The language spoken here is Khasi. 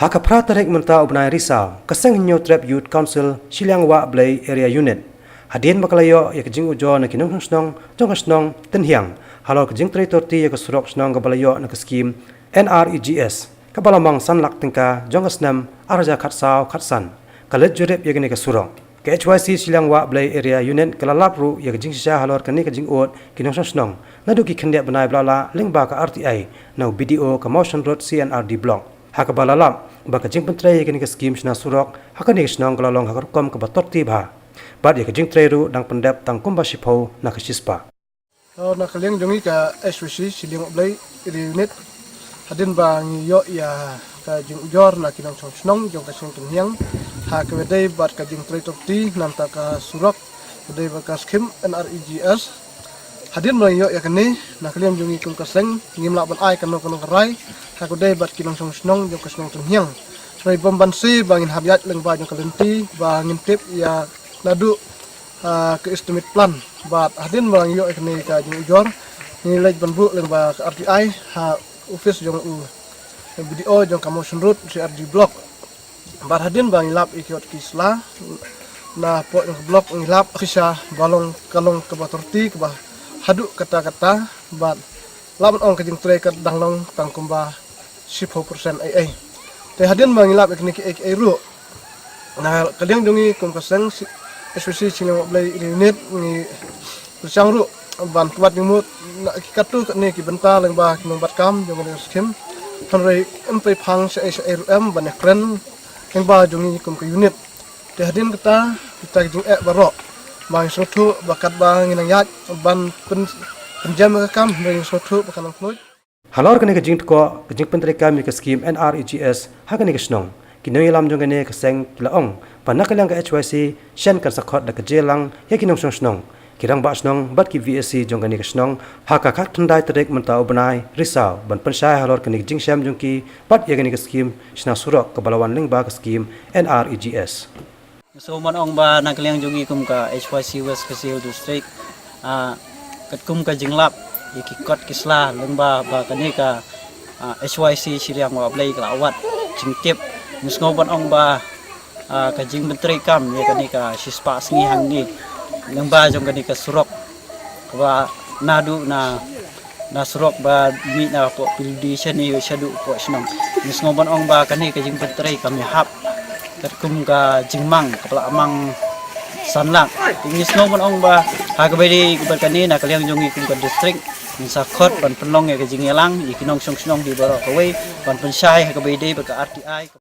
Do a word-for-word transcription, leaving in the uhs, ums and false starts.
Ha ka phra tarik mynta u bnai Risaw, ka Seng Hynñiewtrep Youth Council Shilliang Wah Blei Area Unit, hadien ba ka la ïoh ïa ka jingujor na ki nongshong shnong jong ka shnong Tynhiang halor ka jingtrei torti ïa ka surok shnong kaba la ïoh na ka skim N R E G S kaba la mang san lak tyngka jong ka snem ar hajar khatsaw khatsan, ka leit jurip ïa kane ka surok. Ka H Y C Shilliang Wah Blei Area Unit ka la lap ruh ïa ka jingshisha halor kane ka jingud ki nongshong shnong naduh ki khyndiat bnai ba la lah lyngba ka R T I na u B D O ka Mawshynrut C and R D Block, ha kaba la lap ba ka jingpyntrei ïa kane ka skim shna surok ha kane ka shnong ka la long ha ka rukom kaba torti bha, bad ïa ka jingtrei ruh dang pyndep tang kumba shiphew na ka shispah. To, na ka liang jong ngi ka H Y C Shilliang Wah Blei Area Unit, hadien ba ngi ïoh ïa ka jingujor na ki nongshong shnong jong ka shnong Tynhiang ha kaba ïadei bad ka jingtrei torti na bynta ka surok kaba ïadei bad ka skim N R E G S. Hadien ba ngi ïoh ïa kane, na ka liang jong ngi kum ka seng, ngim lah ban ai kano kano ka rai ha kaba ïadei bad ki nongshong shnong jong ka shnong Tynhiang. Hynrei bym banse ba ngin hap ïaid lyngba jong ka lynti ba ngin tip ïa naduh, ah, ka estimate plan. Bad hadien ba ngi ïoh ïa kane ka jingujor, ngi leit ban buh lyngba ka R T I ha office jong u B D O jong ka Mawshynrut C R D Block. Bad hadien ba ngi lap ïa ki kot ki sla na poh jong ka block, ngi lap shisha ba long ka long kaba torti kaba haduh katta katta, bad lah ban ong ka jingtrei ka dang long tang kumba shiphew percent ei ei. Te hadien ba ngi lap ïa kine kiei kiei ruh, na ka liang jong ngi kum ka seng H Y C Shilliang Wah Blei Area Unit, ngi pyrshang ruh ban kbat jingmut na ki katto katne ki bynta lyngba ki nongbat kam jong kane ka skim. Hynrei ym pei phang shaei shaei ruh em ban ïakren lyngba jong ngi kum ka unit. Te hadien kata, kita ki jingeh baroh ba ngi sngewthuh ba katba ngi nang ïaid ban pyn, pynjem ka kam, hynrei ngi sngewthuh ba ka nang khluit. Halor kane ka jingtkoh ka jingpyntreikam ïa ka skim N R E G S ha kane ka shnong, ki nongïalam jong kane ka seng ki la ong ba na ka liang ka H Y C shen kan sa khot da ka jingïalang ïa ki nongshong shnong, ki rangbah shnong bad ki V A C jong kane ka shnong ha ka khatkhyndai tarik mynta u bnai Risaw ban pynshai halor kane ka jingshem jong ki bad ïa kane ka skim shna surok kaba la wan lyngba ka skim N R E G S. Ngi sngewbha ban ong ba na ka liang jong ngi kum ka H Y C West Khasi Hills District, ah, katkum ka jinglap ïa ki kot ki sla lyngba ba kane ka, ah, H Y C Shilliang Wah Blei ka la wad jingtip. Ngi sngewbha ban ong ba, ah, ka jingpyntreikam ïa kane ka shispah sngi hangne lyngba jong kane ka surok kaba naduh na, na surok ba mih na poh P W D shane shaduh poh shnong. Ngi sngewbha ban ong ba kane ka jingpyntreikam ïahap katkum ka jingmang kaba la mang san lak. Ngi sngewbha ban ong ba ha kaba ïadei bad kane na ka liang jong ngi kum ka district ngin sa khot ban pynlong ïa ka jingïalang ïa ki nongshong shnong dei baroh kawei ban pynshai ha kaba ïadei bad ka R T I.